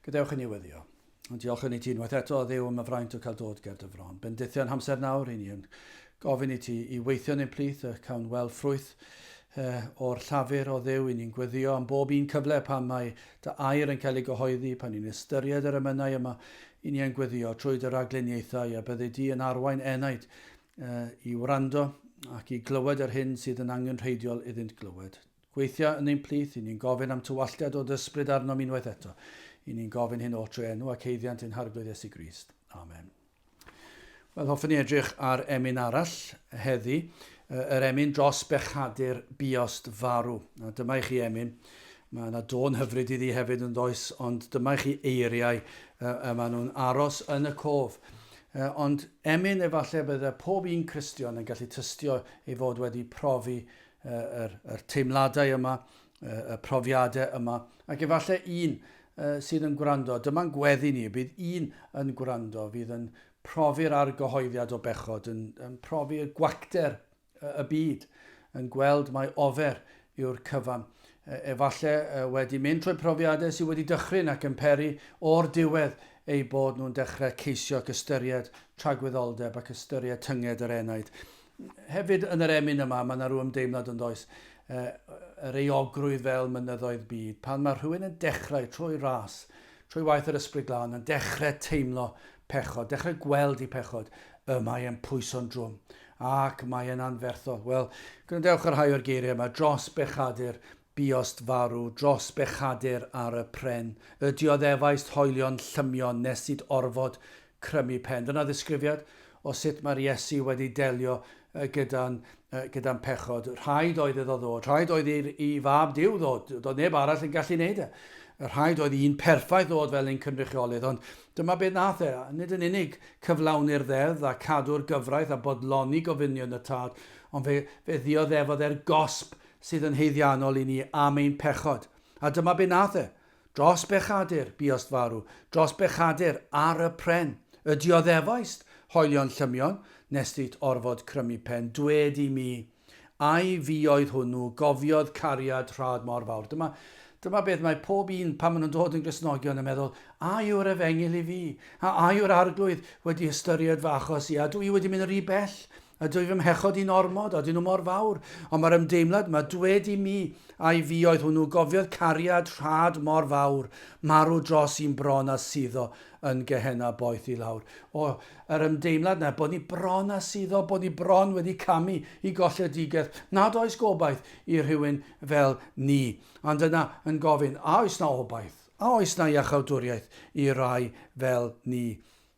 Gadewch i ni weddio. Ond diolch i ti unwaith eto, Dduw, am y fraint o cael dod ger dy fron. Bendithion hamser nawr i ni yn gofyn i ti i weithio yn ein plith y cawn weld ffrwyth eh, o'r llafur o Dduw. I ni'n gweddio am bob un cyfle pan mae dy air yn cael ei gyhoeddi, pan ni'n ystyried yr emynau yma, i ni yn gweddio trwy dy ragluniaethau a byddi di yn arwain enaid eh, i wrando ac i glywed yr hyn sydd yn angenrheidiol iddynt glywed. Gweithio yn ein plith, i ni'n gofyn am tywalltiad o dy ysbryd arnom unwaith eto. I ni'n gofyn hyn oll trwy enw ac haeddiant ein Harglwydd Iesu Grist. Amen. Wel, hoffwn i edrych ar emyn arall heddi, yr emyn dros bechadur buost farw. A dyma i chi emyn. Mae yna dôn hyfryd iddi hefyd yn does, ond dyma i chi eiriau y maen nhw'n aros yn y cof. Ond emyn efallai bydde pob un Cristion yn gallu tystio ei fod wedi profi yr, yr teimladau yma, y profiadau yma, ac efallai un sydd yn gwrando, dyma'n gweddi ni, bydd un yn gwrando fydd yn profi'r argyhoeddiad o bechod, yn, yn profi'r gwacter y byd, yn gweld mai ofer yw'r cyfan. Efallai wedi mynd trwy profiadau sydd wedi dychryn ac yn peri o'r diwedd eu bod nhw'n dechrau ceisio ac ystyried tragwyddoldeb ac ystyried tynged yr enaid. Hefyd yn yr emyn yma, mae yna rhyw ymdeimlad yn does, yr euogrwydd fel mynyddoedd byd. Pan mae rhywun yn dechrau trwy ras, trwy waith yr Ysbryd Glân, yn dechrau teimlo pechod, dechrau gweld i pechod, y mae e'n pwyso'n drwm ac mae e'n anferthol. Wel, gwrandewch ar rhai o'r geiriau yma, dros bechadur, buost farw, dros bechadur ar y pren, y dioddefaist hoelion llymion nes it orfod crymu pen. Dyna ddisgrifiad o sut mae'r Iesu wedi delio gyda'n gyda pechod. Rhaid oedd iddo ddod, rhaid oedd i, i fab Duw ddod, doedd neb arall yn gallu neud e. Rhaid oedd un perffaith ddod fel ein cynrychiolydd, ond dyma beth nath e, nid yn unig cyflawni'r ddeddf a cadw'r gyfraith a bodloni gofynion y tad, ond fe, fe ddioddefodd e'r gosb sydd yn haeddiannol i ni am ein pechod. A dyma be nath e. Dros bechadur, buost farw, dros bechadur, ar y pren. Y dioddefaist, hoelion llymion, nes dit orfod crymu pen. Dwed i mi, ai fi oedd hwnnw, gofiodd cariad rhad mor fawr. Dyma, dyma beth mae pob un pan maen nhw'n dod yn Gristnogion yn meddwl, a yw'r efengyl i fi? A, a yw'r arglwydd wedi ystyried fy achos i? A dw i wedi mynd yn rhy bell? Ydw i fy mhechod i'n ormod, a dyn nhw mor fawr? Ond mae'r ymdeimlad yma, dwed i mi, ai fi oedd hwnnw, gofiodd cariad rhad mor fawr, marw dros un bron a suddo yn Gehenna boeth i lawr. O, yr ymdeimlad yna, bod ni bron a suddo, bod ni bron wedi camu i golledigaeth, nad oes gobaith i rhywun fel ni. Ond yna yn gofyn, a oes na obaith? A oes na iachawdwriaeth i rai fel ni?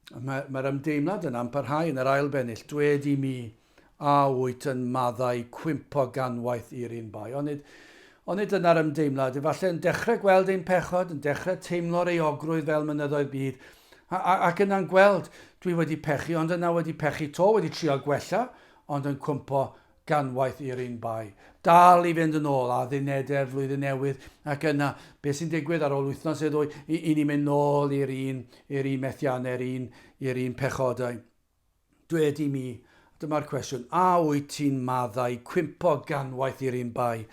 Mae'r mae ymdeimlad yna'n parhau yn yr ail bennill. Dwed i mi, a wyt yn maddau cwympo ganwaith i'r un bai. Onid, onid dyna'r ymdeimlad? Efallai yn dechrau gweld ein pechod, yn dechrau teimlo'r euogrwydd fel mynyddoedd byd, a, a, ac yna'n gweld, dwi wedi pechu, ond yna wedi pechu to, wedi trio gwella, ond yn cwympo ganwaith i'r un bai. Dal i fynd yn ôl, a ddunedau'r flwyddyn newydd, ac yna, beth sy'n digwydd ar ôl wythnos neu ddwy, i, i ni mynd nôl i'r un, i'r un methiannau, i'r un, i'r un pechodau. Dwed i mi, dyma'r cwestiwn, a wyt ti'n maddau cwympo ganwaith i'r un bai?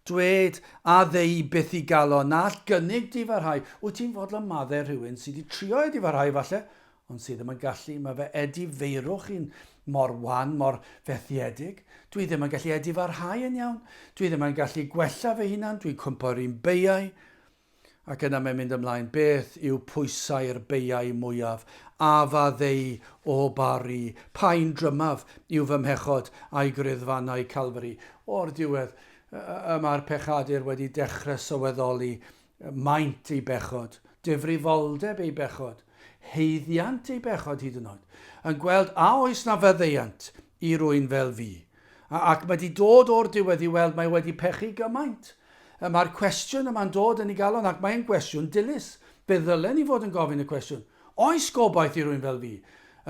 Dwed, a ddei byth i galon, na all gynnig difarhau. Wyt ti'n fodlon maddau rhywun sydd wedi trio ei difarhau falle, Ond sydd ddim yn gallu, mae fy edifeirwch i'n mor wan, mor fethiedig. Dwi ddim yn gallu edifarhau yn iawn. Dwi ddim yn gallu gwella fy hunan, dwi'n cwympo'r un beiau. Ac yna mae'n mynd ymlaen, beth yw pwysau'r beiau mwyaf? A faddei o bari, pa'n drymaf yw fy mhechod a'i griddfannau Calfari. O'r diwedd, y mae'r pechadur wedi dechrau sylweddoli maint ei bechod, difrifoldeb ei bechod, haeddiant ei bechod hyd yn oed, yn gweld a oes na faddeuant i rwy'n fel fi. A, ac mae wedi dod o'r diwedd i weld mae wedi pechu gymaint. Y mae'r cwestiwn yma'n dod yn ei galon ac mae'n gwestiwn dilys. Fe ddylen ni fod yn gofyn y cwestiwn, oes gobaith i rwy'n fel fi?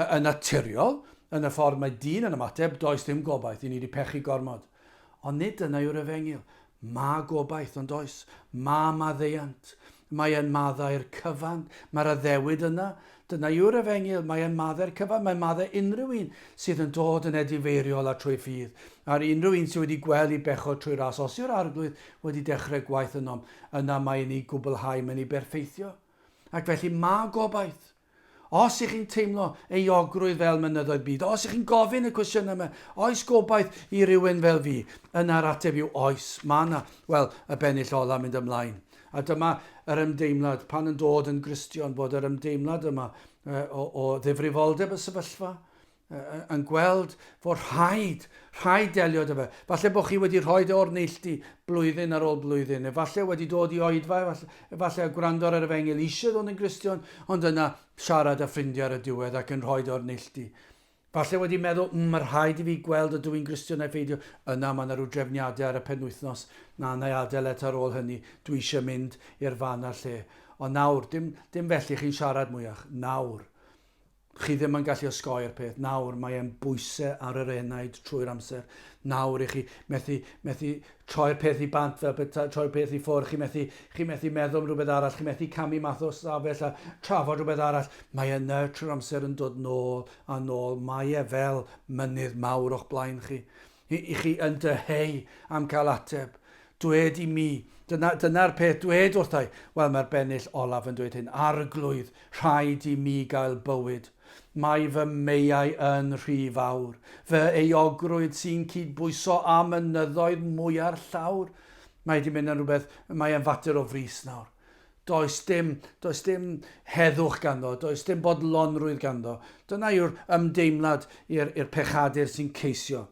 Yn naturiol, yn y ffordd mae dyn yn ymateb, does dim gobaith, i ni wedi pechu gormod. Ond nid dyna yw'r efengyl. Mae gobaith, ond oes? Mae maddeuant. Mae e'n maddau'r cyfan. Mae'r addewid yna. Dyna yw'r efengyl. Mae e'n maddau'r cyfan. Mae'n maddau unrhyw un sydd yn dod yn edifeiriol a trwy ffydd. A'r unrhyw un sydd wedi gweld ei bechod trwy ras. Os yw'r Arglwydd wedi dechrau gwaith ynom, yna mae'n ei gwblhau, mae'n ei berffeithio. Ac felly mae gobaith. Os ych chi'n teimlo euogrwydd fel mynyddoedd byd, os ych chi'n gofyn y cwestiynau yma, oes gobaith i rywun fel fi? Yna'r ateb yw oes, mae yna. Wel, y bennill ola mynd ymlaen. A dyma yr ymdeimlad, pan yn dod yn Gristion, bod yr ymdeimlad yma o, o ddifrifoldeb y sefyllfa, yn gweld fod rhaid, rhaid delio 'da fe. Falle bod chi wedi rhoi e o'r neilltu blwyddyn ar ôl blwyddyn, efallai wedi dod i oedfa, efallai, efallai gwrando ar yr efengyl, eisiau dod yn Gristion, ond yna siarad â ffrindiau ar y diwedd ac yn rhoi e o'r neilltu. Falle wedi meddwl, mm, mae rhaid i fi gweld ydw i'n Gristion neu pheidio. Yna mae yna rhyw drefniadau ar y penwythnos. Na, na i adael eto ar ôl hynny. Dwi eisiau mynd i'r fan a'r lle. Ond nawr, dim, dim felly chi'n siarad mwyach. Nawr. Chi ddim yn gallu osgoi'r peth. Nawr, mae e'n bwysau ar yr enaid trwy'r amser. Nawr i chi methu, methu troi'r peth i bant fel peta, troi'r peth i ffwrdd. Chi methu, chi methu meddwl am rhywbeth arall. Chi methu camu math o stafell a trafod rhywbeth arall. Mae e yna trwy'r amser yn dod nôl a nôl. Mae e fel mynydd mawr o'ch blaen chi. I, i chi yn dyheu am cael ateb. Dwed i mi. Dyna, dyna'r peth, dwed wrthai. Wel, mae'r bennill olaf yn dweud hyn. Arglwydd, rhaid i mi gael bywyd. Mae fy meiau yn rhy fawr. Fy euogrwydd sy'n cydbwyso â mynyddoedd mwya'r llawr. Mae wedi mynd yn rhywbeth, mae e'n fater o frys nawr. Does dim, does dim heddwch ganddo, does dim bodlonrwydd ganddo. Dyna yw'r ymdeimlad i'r pechadur sy'n ceisio.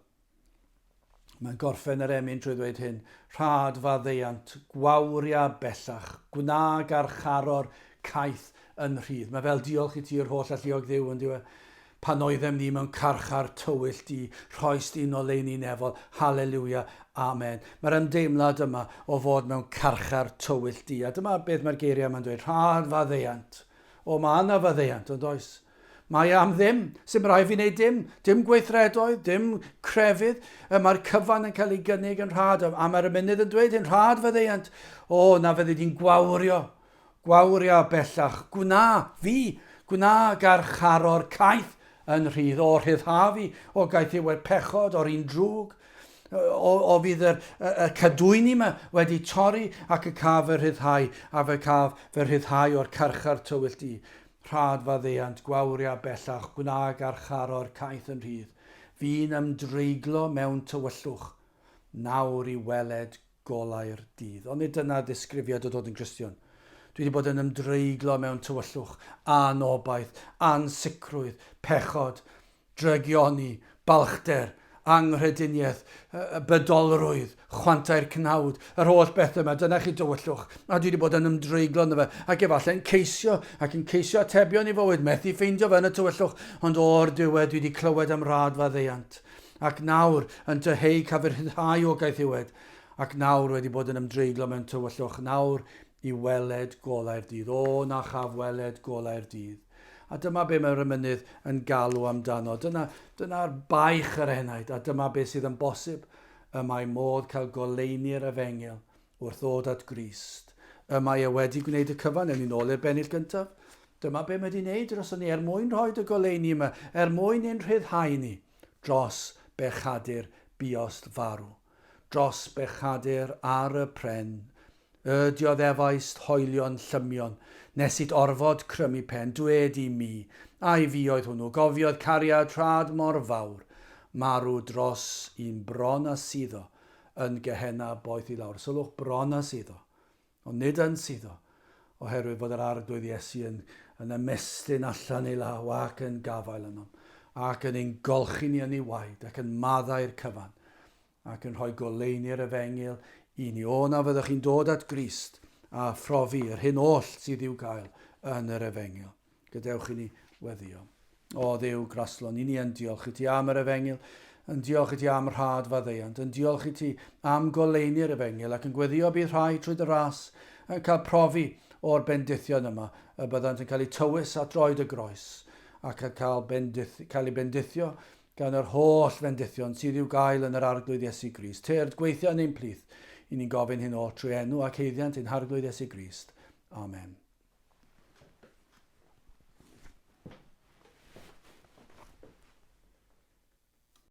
Mae'n gorffen yr emyn trwy ddweud hyn, Rhad faddeuant, gwawria bellach, gwna garcharor caeth yn rhydd. Mae fel diolch i ti yr holl alluog Dduw yn dyw e? Pan oeddem ni mewn carchar tywyll du, rhoist un oleuni nefol. Haleliwia. Amen. Mae'r ymdeimlad yma o fod mewn carchar tywyll du. A dyma beth mae'r geiriau yma'n dweud. Rhad faddeuant. O, mae yna faddeuant, ond oes? Mae e am ddim. Sdim rhaid fi wneud dim. Dim gweithredoedd, dim crefydd. Mae'r cyfan yn cael ei gynnig yn rhad. A mae'r ymenydd yn dweud hyn, rhad faddeuant. O, na fyddi di'n gwawrio. Gwawria bellach. Gwna fi. Gwna garcharor caeth yn rhydd. O, rhyddha fi o gaethiwed pechod, o'r un drwg. O, o fydd yr, y, y cadwyni yma wedi torri ac y caf fy rhyddhau, a fe caf fy rhyddhau o'r carchar tywyll du. Rhad faddeuant, gwawria bellach, gwna garcharor caeth yn rhydd. Fi'n ymdreiglo mewn tywyllwch, nawr i weled golau'r dydd. Ond nid dyna ddisgrifiad o dod yn Gristion. Dwi wedi bod yn ymdreiglo mewn tywyllwch, anobaith, ansicrwydd, pechod, drygioni, balchder, anghrediniaeth, bydolrwydd, chwantau'r cnawd, yr holl bethau yma, dyna chi dywyllwch. A dwi wedi bod yn ymdreiglo ynddo fe, ac efallai'n ceisio, ac yn ceisio atebion i fywyd, methu ffeindio fe yn y tywyllwch, ond o'r diwedd dwi wedi clywed am rad faddeuant. Ac nawr, yn dyheu cael fy rhyddhau o gaethiwed, ac nawr wedi bod yn ymdreiglo mewn tywyllwch, nawr i weled golau'r dydd. O, na chaf weled golau'r dydd. A dyma be mae'r emynydd yn galw amdano. Dyna, dyna'r baich yr enaid, a dyma be sydd yn bosib. Y mae modd cael goleuni'r efengyl wrth ddod at Grist. Y mae e wedi gwneud y cyfan, ewn ni'n ôl i'r bennill gyntaf. Dyma be mae wedi wneud droson ni, er mwyn rhoi y goleuni yma, er mwyn ein rhyddhau ni dros bechadur buost farw, dros bechadur ar y pren, y dioddefaist hoelion llymion, nes it orfod crymu pen, dwed i mi, ai fi oedd hwnnw, gofiodd cariad rhad mor fawr, marw dros un bron a suddo yn Gehenna boeth i lawr. Sylwch, bron a suddo. Ond nid yn suddo, oherwydd fod yr Arglwydd Iesu yn, yn ymestyn allan ei law ac yn gafael ynom, ac yn ein golchi ni yn ei waed, ac yn maddau'r cyfan, ac yn rhoi goleuni'r efengyl i ni. O, na fyddwch chi'n dod at Grist a phrofi yr hyn oll sydd i'w gael yn yr efengyl. Gadewch i ni weddio. O Dduw graslon, i ni yn diolch i ti am yr efengyl, yn diolch i ti am rhad faddeuant, yn diolch i ti am goleuni'r efengyl ac yn gweddio bydd rhai trwy dy ras yn cael profi o'r bendithion yma y byddant yn cael eu tywys at droed y groes ac yn cael, bendith, cael eu bendithio gan yr holl fendithion sydd i'w gael yn yr Arglwydd Iesu Grist. Tyrd, gweithio yn ein plith, i ni'n gofyn hyn oll trwy enw ac haeddiant ein Harglwydd Iesu Grist. Amen.